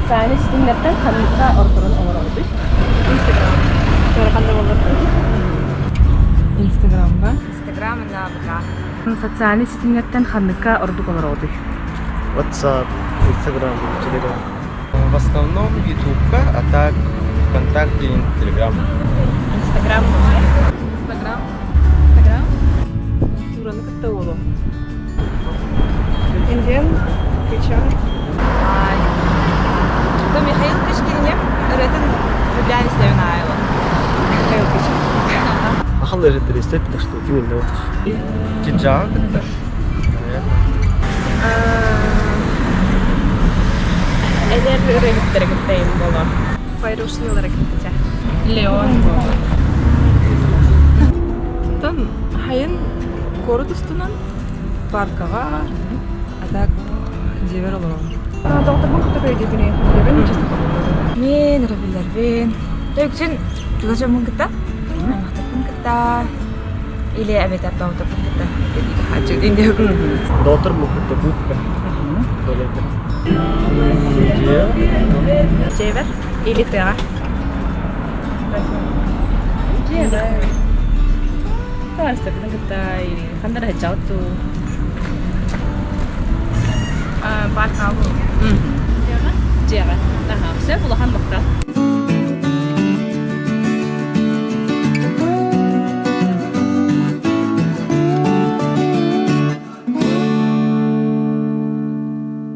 Социальнай ситимнэртэн ханныкка ордорон оҥороҕутуй? Инстаграм. Ыарахан да буоллар. Инстаграмҥа. Инстаграм уонна ВК. Социальнай ситимнэртэн ханныкка ордук олороҕутуй? WhatsApp, Instagram, Telegram. В основном Ютубка, а так ВКонтакте и Телеграм. Инстаграм. Инстаграм. Инстаграм. Сураны кытта уолу. Индиан. Кычан. То Михаил Кычкине ырыатын сөбүлээн истэбин аайы. Михаил Кычин. Ахал эрэ так что именно вот. Киджаҕа кытта. Эдэр ырыаһыттары кытта им боло. Файрушнилары кытта. Леон боло. Оттон хайын куорат устунан паркаҕа, а так дьиэбэр олоробун. Доҕотторбун кытта көрдүүбүн, дьиэбин чисто Мин өрөбүллэрбин. Үксүн чугас дьоммун кытта, аймахтарбын кытта, или эбэтэр доҕотторбун кытта Доҕоттор кытта куукка. Дьиэ. Дьиэбэр или тыаҕа? Дьиэбэр. Табаарыстаргытын кытта или ханна эрэ сылдьаҕыт дуу? Паркаҕа Дьиэҕэ. Аха, сөп улахан махтал.